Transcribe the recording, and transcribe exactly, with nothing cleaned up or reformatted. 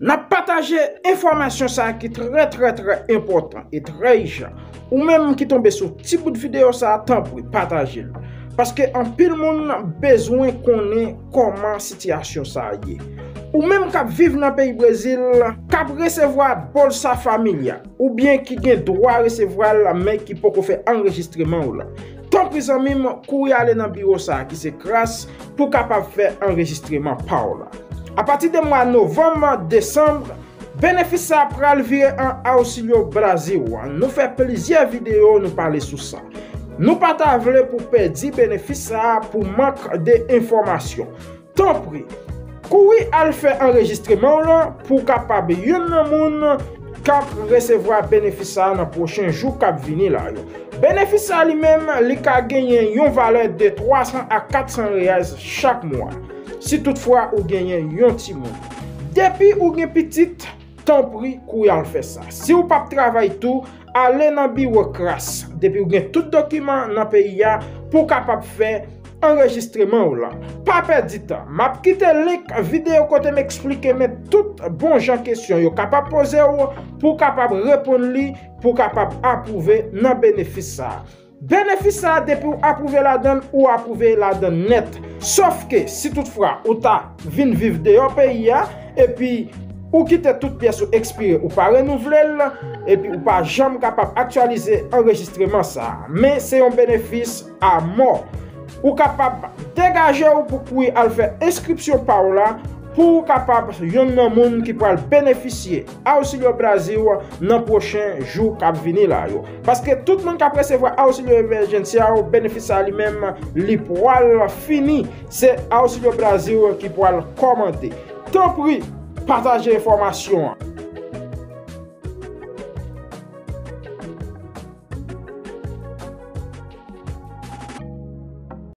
N ap pataje enfòmasyon sa a ki trè, trè, trè enpòtan e trè ijan. Ou menm ki tonbe sou ti bout videyo sa a, tanpri, pataje l. Paske anpil moun bezwen konnen kòman sitiyasyon sa a ye. Ou menm k ap viv nan peyi Brezil, k ap resevwa Bolsa Família, oubyen ki gen dwa resevwa l, men ki poko fè anrejistreman w lan. Tanpri zanmi m, kouri ale nan biwo sa a ki se CRAS pou w kapab fè anrejistreman pa w la. Apati de mwa novanm, desanm, benefis sa a pral vire an Auxílio Brasil. Nou fè plizyè videyo, nou pale sou sa. Nou pa ta vle pou w pèdi benefis sa a pou mank de enfòmasyon. Tanpri, kouri al fè anrejistreman w lan pou w kapab youn nan moun k ap resevwa benefis sa a nan pwochen jou k ap vini la yo. Benefis sa a li menm, li ka genyen yon valè de twa san a kat san reais chak mwa, si toutfwa ou genyen yon timoun. Depi ou gen pitit, tanpri kouri al fè sa. Si w p ap travay tou, ale nan biwo CRAS depi w gen tout dokiman nan peyi a pou w kapab fè anrejistreman w lan. Pa pèdi tan. M ap kite link videyo kote m eksplike men tout bon jan kesyon yo kapab poze w pou w kapab reponn li, pou w kapab apwouve nan benefis sa a. Benefis sa a, depi w apwouve ladan l, ou apwouve ladan l nèt. Sòf ke si toutfwa ou ta vin viv deyò peyi a, epi ou kite tout pyès ou ekspire, ou pa renouvle l, epi ou pa janm kapab aktyalize anrejistreman sa a. Men se yon benefis a mò. Ou kapab degaje w pou kouri al fè enskripsyon pa w la, pou w kapab yonn nan moun ki pral benefisye Auxílio Brasil nan pwochen jou k ap vini la yo. Paske tout moun k ap resevwa Auxílio Emergencial, benefis sa li menm, li pral fini. Se Auxílio Brasil ki pral kòmande. Tanpri, pataje enfòmasyon an.